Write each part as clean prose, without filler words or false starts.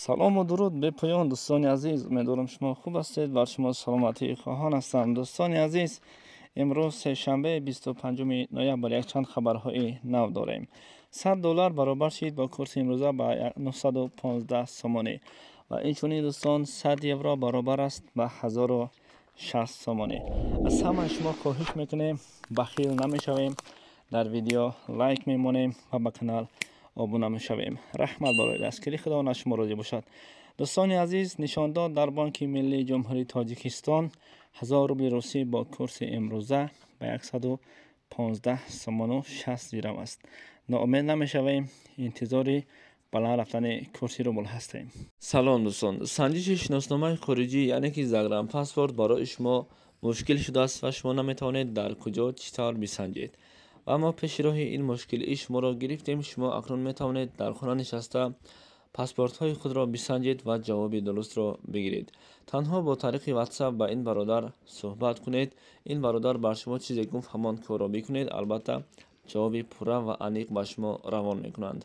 Салому дуруд бепоён, дӯстони азиз. Умедворам, шумо хуб ҳастед, бар шумо саломатӣ хоҳон ҳастам. Дӯстони азиз, имрӯз сешанбе, 25 ноябр, якчанд хабарҳои нав дорем. 100 доллар баробар шид бо курси имрӯза ба 915 сомонӣ ва инчунин, дӯстон, 100 евро баробар аст ба 1060 сомонӣ. Аз ҳамаи шумо хоҳиш мекунем, бахил намешавем, дар видео лайк мемонем ва ба канал обуна мешавем. Раҳмат барои дастгирӣ, Худованд аз шумо розӣ бошад. Дӯстони азиз, нишондод дар Бонки миллии Ҷумҳурии Тоҷикистон: 1000 рубли русӣ бо курси имрӯза ба 115 сомону 60 дирам аст. Ноумед намешавем, интизори баланд рафтани курси рубл ҳастем. Салом, дӯстон. Санҷиши шиносномаи хориҷӣ, яъне ки загранпаспорт, барои шумо мушкил шудааст ва шумо наметавонед дар куҷо, чӣ тавр бисанҷед. Ва мо пеши роҳи ин мушкилии шуморо гирифтем. Шумо акнун метавонед дар хона нишаста паспортҳои худро бисанҷед ва ҷавоби дурустро бигиред. Танҳо бо тариқи WhatsApp ба ин бародар суҳбат кунед. Ин бародар бар шумо чизе гуфт, ҳамон корро бикунед, албатта ҷавоби пурра ва аниқ ба шумо равон мекунанд.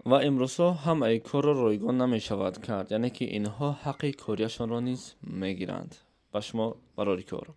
Ва имрӯзҳо ҳамаи корро ройгон намешавад кард, яъне ки инҳо ҳаққи корияшонро низ мегиранд. Ба шумо барори кор.